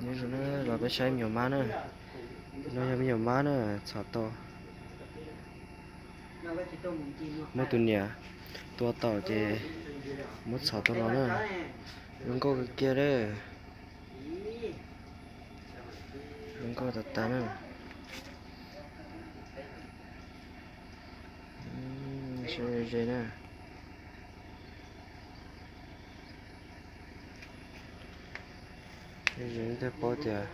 Nyob zoo na, los peb saib me nyuam mab na. Tus no yog me nyuam mab na, txhom tau. Muab tus niam tua tau ces muab txhom tau los na. Zoo nkauj kawg kiag lawm. Zoo nkauj tas tas na. Saib ze na. Ze thiaj paub tias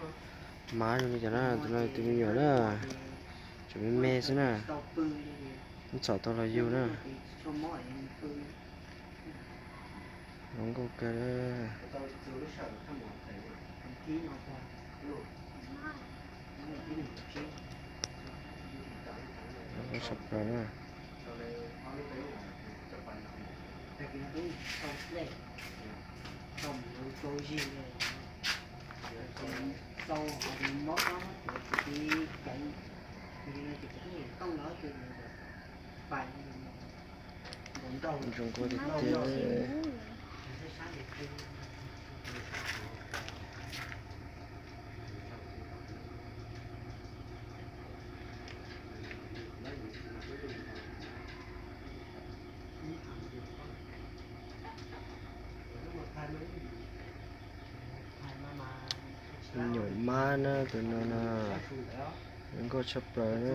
mab zoo li cas na. Tus no tus me nyuam na, tseem me me xwb na. Muab txhom tau los yug na. Zoo nkauj kawg. Zoo nkauj tshaj plaws na. Zoo nkauj tiag tiag. Me nyuam mab na, tus no na, zoo nkauj tshaj plaws na.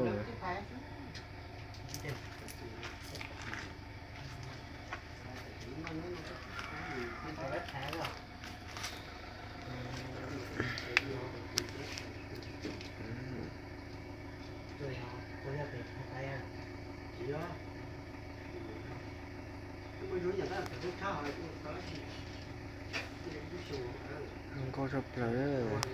Zoo nkauj tshaj plaws.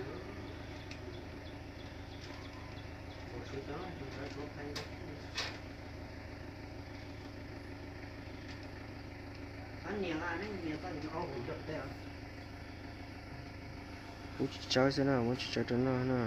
Pub tsis tsawb xwb na, muab tsis tsawb rau noj na.